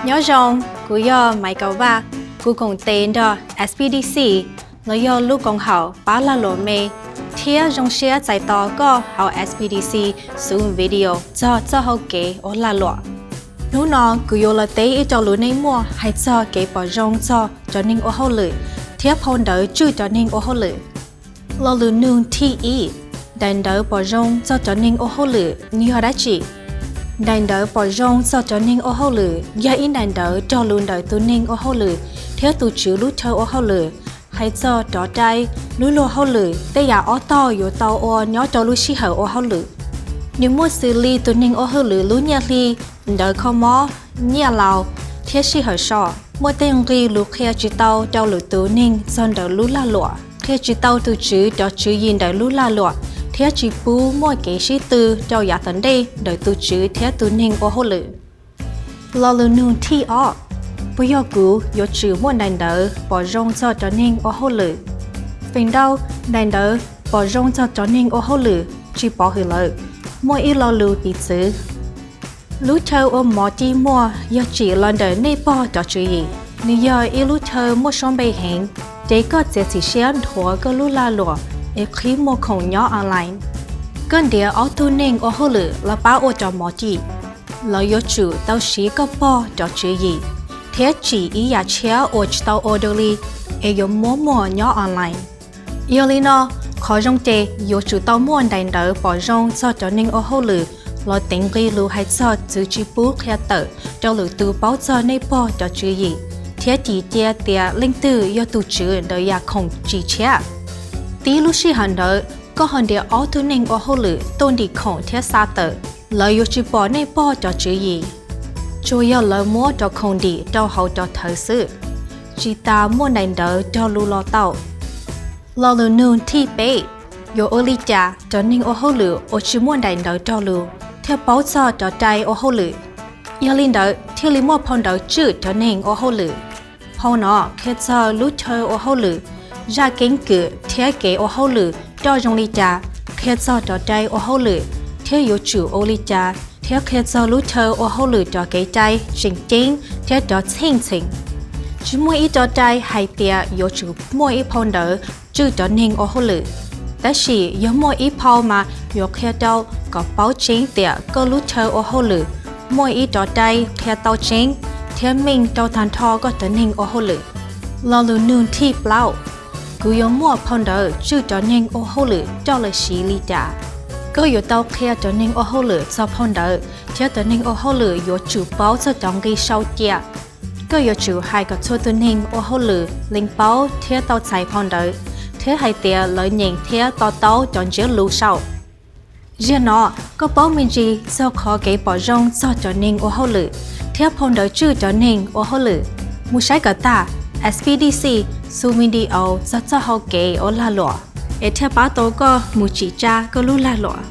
Nyob zoo, kuv yog Maiv Kaum Vaj, kuv koom tes nrog S P D C los yog lub koom haum pab lag luam me thiab zoo siab txais tos koj hauv S P D C Zoom video txog txoj hau kev ua lag luam. Hnub no kuv yuav los teb ib co lus neej muaj hais txog kev pom zoo txog cov neeg ua hauj lwm thiab phau ntawv tswj cov neeg ua hauj lwm. Lo lus nug thib ib, daim ntawv pom zoo txog cov neeg ua hauj lwm nws yog dab tsi? Daim ntawv pom zoo txog cov neeg ua hauj lwm yog ib daim ntawv cog lus ntawm tus neeg ua hauj lwm thiab tus tswv lub chaw ua hauj lwm, hais txog rov rai, lub luag hauj lwm, tej yam ob tog yuav tau ua nyob rau lub sij hawm ua hauj lwm. Nws muaj xws li tus neeg ua hauj lwm lub nyiaj hli, ntawv kho mob, nyiaj laus, thiab sij hawm so. Muaj tej nqi lus qhia tsis tau rau lwm tus neeg txog ntawm lub lag luam, qhia tsis tau tus tswv cov tswv yim ntawm lub lag luam, thiab tsis pub muaj kev sib tw rau yav tom ntej ntawm tus tswv thiab tus neeg ua hauj lwm. Lo lus nug thib ob, puas yog kuv yuav tsum muaj daim ntawv pom zoo txog cov neeg ua hauj lwm? Feem ntau, daim ntawv pom zoo txog cov neeg ua hauj lwm tsis pov hwm lawv. Muaj ib lo lus piv txwv. Lub chaw ua mov ci muag yog tsim los ntawm nej pog cov tswv yim. Nws yog ib lub chaw muaj suab npe heev, ces koj txiav txim siab nthuav koj lub lag luam es qhib muag khoom nyob online. Koj ntiav ob tug neeg ua hauj lwm los pab ua cov mov ci, lawv yuav tsum tau siv koj pog cov tswv yim thiab tsim ib yam tshiab uas tsis tau ua dua li es yuav muab muag nyob online. Yog li no, qhov zoo ces yuav tsum tau muaj daim ntawv pom zoo txog cov neeg ua hauj lwm los teev nqi lus hais txog txwv tsis pub qhia tawm rau lwm tus paub txog nej pog cov tswv yim, thiab cim cia tias leej twg yog tus tswv ntawm yam khoom tsim tshiab. Tib lub sij hawm ntawd, koj ho ntiav ob tug neeg ua hauj lwm tuaj ntim khoom thiab xa tawm, lawv yuav tsis pom nej pog cov tswv yim, tsuas yog lawv muab cov khoom ntim rau hauv cov thawv xwb. Tsis tas muaj daim ntawv cog lus los tau. Lo lus nug thib peb, yuav ua li cas cov neeg ua hauj lwm uas tsis muaj daim ntawv cog lus thiaj paub txog rov rai ua hauj lwm? Yog li ntawd thiaj li muaj phau ntawv tswj cov neeg ua hauj lwm. Phau no qhia txog lub chaw ua hauj lwm, zaj keeb kwm thiab kev ua hauj lwm coj zoo li cas, qhia txog rov rai ua hauj lwm thiab yuav tsum ua li cas, thiab qhia txog lub chaw ua hauj lwm cov kev cai tseem ceeb thiab cov txheej txheem. Tsis muaj ib rov rai hais tias yuav tsum muaj ib phau ntawv tswj cov neeg ua hauj lwm, tab sis yog muaj ib phau mas yuav qhia rau kom paub tseeb tias koj lub chaw ua hauj lwm muaj ib rov rai qhia tau tseeb thiab meej rau tag nrho koj cov neeg ua hauj lwm. Lo lus nug thib plaub, kuv yuav muaj phau ntawv tswj cov neeg ua hauj lwm coj los siv li cas? Koj yuav tau qhia cov neeg ua hauj lwm txog phau ntawv thiab cov neeg ua hauj lwm yuav tsum paub txog cov nqi sau cia. Koj yuav tsum hais kom txhua tus neeg ua hauj lwm lees paub thiab tau txais phau ntawv, thiab hais tias lawv nyeem thiab to taub cov ntsiab lus sau. Ziag no, koj paub me ntsis txog qhov kev pom zoo txog cov neeg ua hauj lwm thiab phau ntawv tswj cov neeg ua hauj lwm. Mus saib kom tag S P D C Zoom video txog txoj hau kev ua lag luam, es thiaj pab tau koj mus tsim tsa koj lub lag luam.